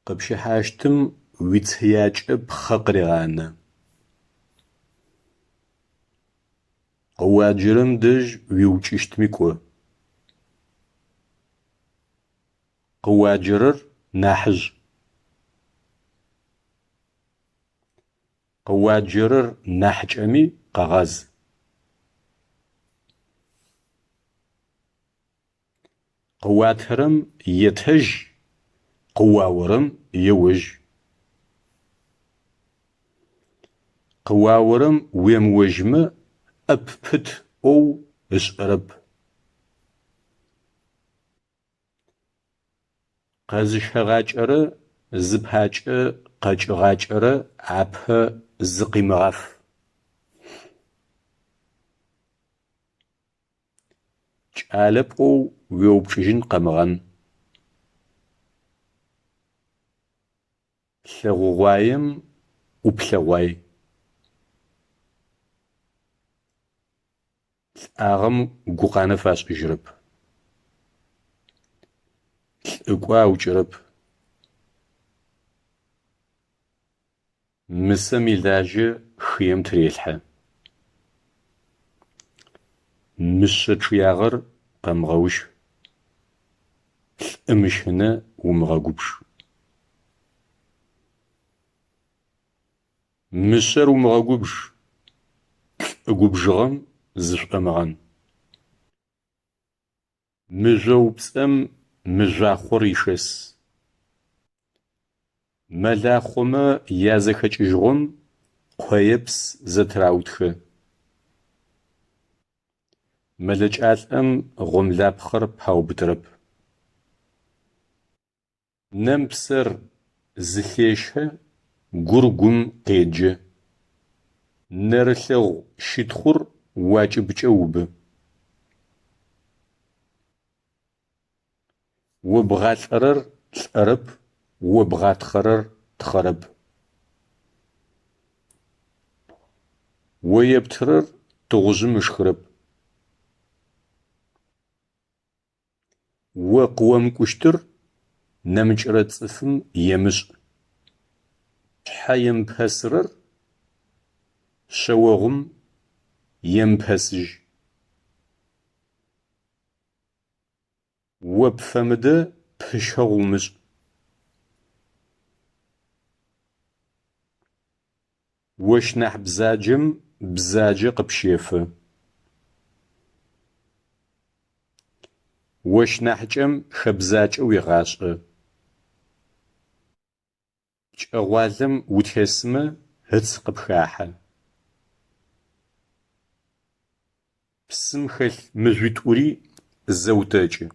Къыпщыхьащтым уицыякӏэ пхъэ къырегъанэ. Къыуаджэрэм дэжь уиукӏыщтми кӏо. Къыуаджэрэр нахьыжъ. Къыуаджэрэр нахьыкӏэми къэгъаз. Къыуатырэм етэжь, къыуаорэм еожь. Къыуаорэм уемыожьмэ, ӏэ ппыт ӏоу ышӏэрэп. Къэзыщэгъакӏэрэ зыпакӏэ къэкӏыгъакӏэрэ апэ зыкъимыгъаф. Кӏалэ пӏоу уеупчӏыжьын къэмыгъан. Лъэгъугъуаем ӏуплъэгъуай. Лӏагъэм гукъанэ фашӏыжьырэп. Лӏыкӏо аукӏырэп. Мысэм илажьэ хыем тырелъхьэ. Мышъэ чъыягъэр къэмыгъэущ, лӏы мыщынэ умыгъэгубж. Мышъэр умыгъэгубж, лӏы губжыгъэм зышӏомыгъэн. Мыжъоупцӏэм мыжъуахъор ишэс. Мэлахъомэ язэхэкӏыжьыгъом къоепс зэтыраутхэ. Мэлэкӏалӏэм гъомлапхъэр паубытырэп. Нэм псэр зылъещэ, гур гум къеджэ. Нэрылъэгъу щытхъур уакӏыбкӏэ убы. О бгъалӏэрэр лӏэрэп, о бгъатхъэрэр тхъэрэп. О ептырэр тыгъужъым ышхырэп. О къыомыкӏущтыр нэмыкӏырэ цӏыфым емышӏ. Шъхьэ емыпэсырэр шъэогъум емыпэсыжь. О пфэмыдэ пыщэгъу умышӏ. Ощ нахь бзаджэм бзаджэ къыпщефэ. Ощ нахьыкӏэм хэбзакӏэ уегъашӏэ. Пкӏэгъуалэм утесмэ ыц къыпхахьэ. Псым хэлъ мыжъуитӏури зэутэкӏы.